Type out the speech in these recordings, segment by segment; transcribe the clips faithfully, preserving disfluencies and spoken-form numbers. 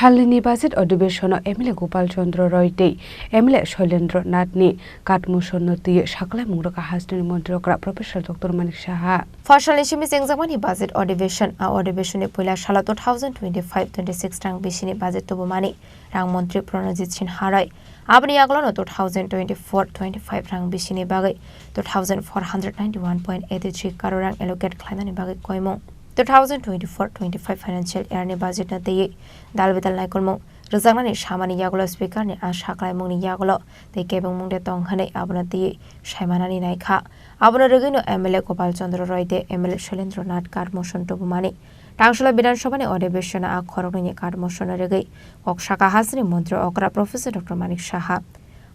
Salnini budget adhibeshon-o M L A Gopal Chandra Roy tei M L A Shailendra Nath ni katmoson no twiwi saklaimung rwkha hasteni montri okra Professor Doctor Manik Saha. Phasalni simi chengjakmani budget adhibeshon, a adhibeshon ni puila salo two thousand twenty-five twenty-six rang bisini budget tubumani rang montri Pranojit Sinha Roy. Aboni yagulono two thousand twenty-four twenty-five rang bisini bagwi two thousand four hundred ninety-one point eighty-three crore rang allocate khlainani bagwi koimung. Two thousand twenty-four twenty-five financial year ni budget no twiwi dal bidal naikolmung rwjaknani samani yagulo speaker ni a saklaimung ni yagulo tei kebengmung de tong hwnwi abono twiwi saimanani naikha. Abono rwgwino M L A Gopal Chandra Roy tei M L A Shailendra Nath katmoson tubumani. Tangshula Bidhan Sabha ni adhibeshon a khoroknwi ni katmoson rwgwi kok saka hasteni montri okra Professor Doctor Manik Saha.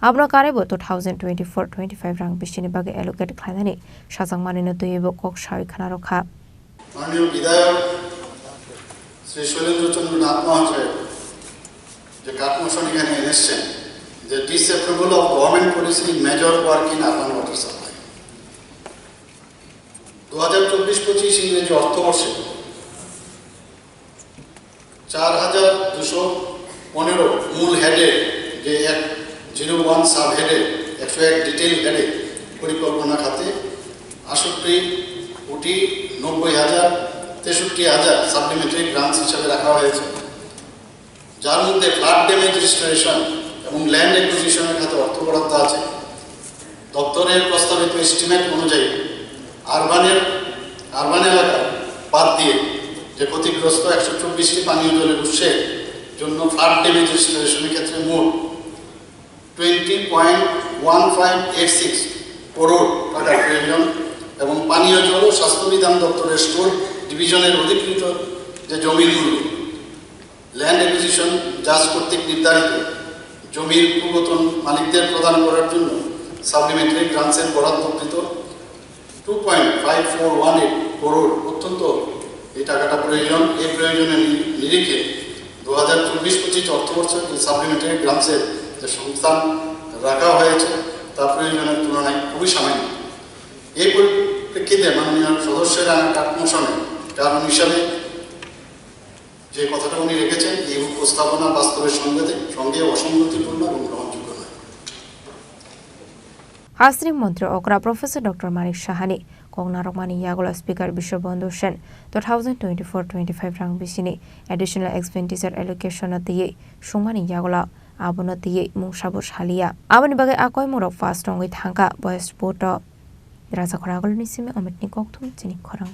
Abono karwibo two thousand twenty-four twenty-five rang bisini bagwi allocate khlainani sajakmani no twiwi bo kok sawi khna rwkha. মাননীয় বিধায়ক শ্রী শৈলেন্দ্র চন্দ্র নাথ মহাশয় যে কার্পোরেশন এখানে এনেছেন, যে Disapproval of Government Policy in Major Work in Urban Water Supply। দু হাজার চব্বিশ পঁচিশ ইংরেজি অর্থবর্ষে চার হাজার দুশো পনেরো মূল হেডে, যে এক জিরো ওয়ান সাব হেডে, একশো এক ডিটেইল হেডে পরিকল্পনা খাতে আটষট্টি কোটি নব্বই হাজার তেষট্টি হাজার সাপ্লিমেন্টারি গ্রান্টস হিসাবে রাখা হয়েছে, যার মধ্যে ফ্লাড ড্যামেজ রিস্টোরেশন এবং ল্যান্ড অ্যাকুইজিশনের খাতে অর্থ বরাদ্দ আছে। দপ্তরের প্রস্তাবিত এস্টিমেট অনুযায়ী আরবানের, আরবান এলাকা বাদ দিয়ে যে ক্ষতিগ্রস্ত একশো চব্বিশটি পানীয় জলের উৎসের জন্য ফ্লাড ড্যামেজ রিস্টোরেশনের ক্ষেত্রে মোট twenty point one five eight six crore টাকার প্রয়োজন এবং পানীয় জল ও স্বাস্থ্যবিধান দপ্তরের স্টোর ডিভিশনের অধিকৃত যে জমির মূল্য ল্যান্ড অ্যাকুইজিশন জাজ কর্তৃক নির্ধারিত জমির পূর্বতন মালিকদের প্রদান করার জন্য সাপ্লিমেন্টারি গ্রান্টসের বরাদ্দকৃত two point five four one eight crore অত্যন্ত এই টাকাটা প্রয়োজন। এই প্রয়োজনের নি-, নিরিখে দু হাজার চব্বিশ পঁচিশ অর্থবর্ষের যে সাপ্লিমেন্টারি গ্রান্টসের যে সংস্থান রাখা হয়েছে, তা প্রয়োজনের তুলনায় খুবই সামান্য। এই পরিপ্রেক্ষিতে মাননীয় সদস্যের আনা কাট মোশনে কারণ হিসাবে যে কথাটা উনি রেখেছেন, এই উপস্থাপনা বাস্তবের সঙ্গে, সঙ্গে অসঙ্গতিপূর্ণ এবং গ্রহণযোগ্য নয়। Hasteni montri okra Professor Doctor Manik Sahani kok narwkmani yagulo Speaker Biswabandhu Sen two thousand twenty-four twenty-five rang bisini additional expenditure allocation no twiwi sungmani yagulo abono twiwi mungsabo saliya. Aboni bagwi a koimungrok pass rwngwi thangkha Voice Vote o. Rajakhor Agulni simi Omitni kokthum chini khorang.